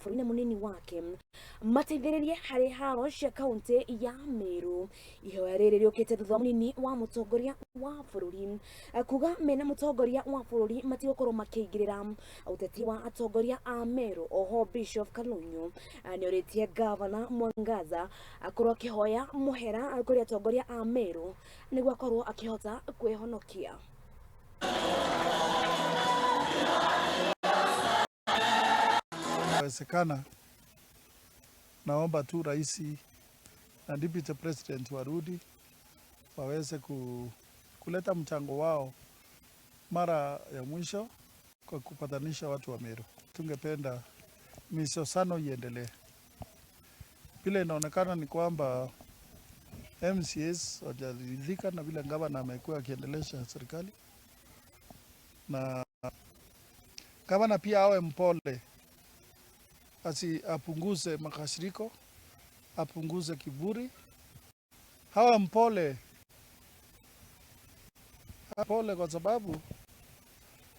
bũrũri na mũnini wake mateithĩrĩrie harĩ haro cia kaunti ya Meru. Ihoya rĩrĩ rĩũkĩte thutha wa mũnini wa mũtongoria wa bũrũri kuga mena mũtongoria wa bũrũri matigũkorwo makĩingĩrĩra ũteti wa atongoria a Meru. Oho Bishop Kalunyu nĩorĩtie Gavana Mwangaza akorwo akĩhoya mũhera kũrĩ atongoria a Meru nĩguo akorwo akĩhota kwĩhonokia. Wezekana, naomba tu rais na deputy president warudi waweze kuleta mchango wao mara ya mwisho kwa kupatanisha watu wa Meru. Tungependa misosano iendelee. Vile inaonekana ni kwamba MCAs hawajaridhika na vile gavana amekuwa akiendelesha serikali, na gavana pia awe mpole, asi apunguze makasiriko, apunguze kiburi, hawa mpole pole, kwa sababu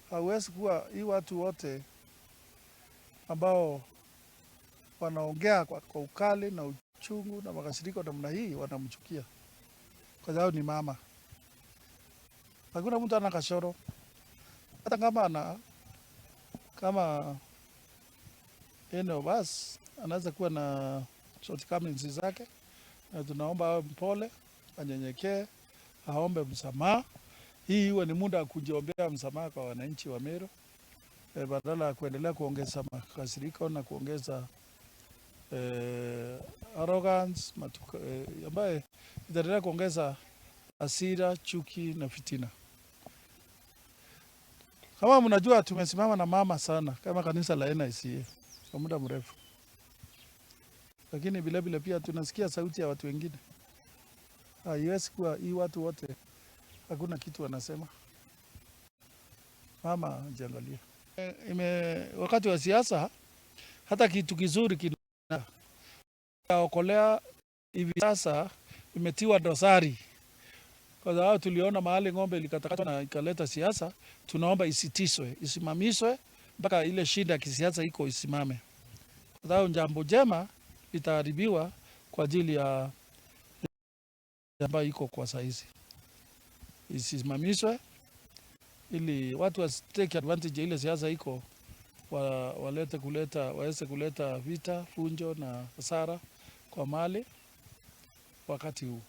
hauwezi kuwa hii watu wote ambao wanaongea kwa ukali na uchungu na makasiriko namna hii wanamchukia kwa sababu ni mama. Hakuna mtu ana kasoro, hata kama ana kama eno basi anaweza kuwa na shortcomings zake, na tunaomba awe mpole, anyenyekee, aombe msamaha. Hii iwe ni muda wa kujiombea msamaha kwa wananchi wa Meru, badala ya kuendelea kuongeza makasiriko na kuongeza arrogance ambaye itaendelea kuongeza hasira, chuki na fitina. Kama mnajua tumesimama na mama sana kama kanisa la NICA kwa muda mrefu, lakini vile vile pia tunasikia sauti ya watu wengine. Haiwezi kuwa hii watu wote hakuna kitu wanasema. Mama jiangalie. Wakati wa siasa hata kitu kizuri kinaokolea hivi sasa imetiwa dosari, kwa sababu tuliona mahali ng'ombe ilikatakatwa na ikaleta siasa. Tunaomba isitishwe, isimamishwe mpaka ile shida ya kisiasa iko isimame, kwa sababu jambo jema litaharibiwa kwa ajili ya ambayo iko kwa saizi. Isimamishwe ili watu wasitake advantage ile siasa iko walete kuleta waweze kuleta vita, funjo na hasara kwa mali wakati huu.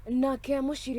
Nake mũciri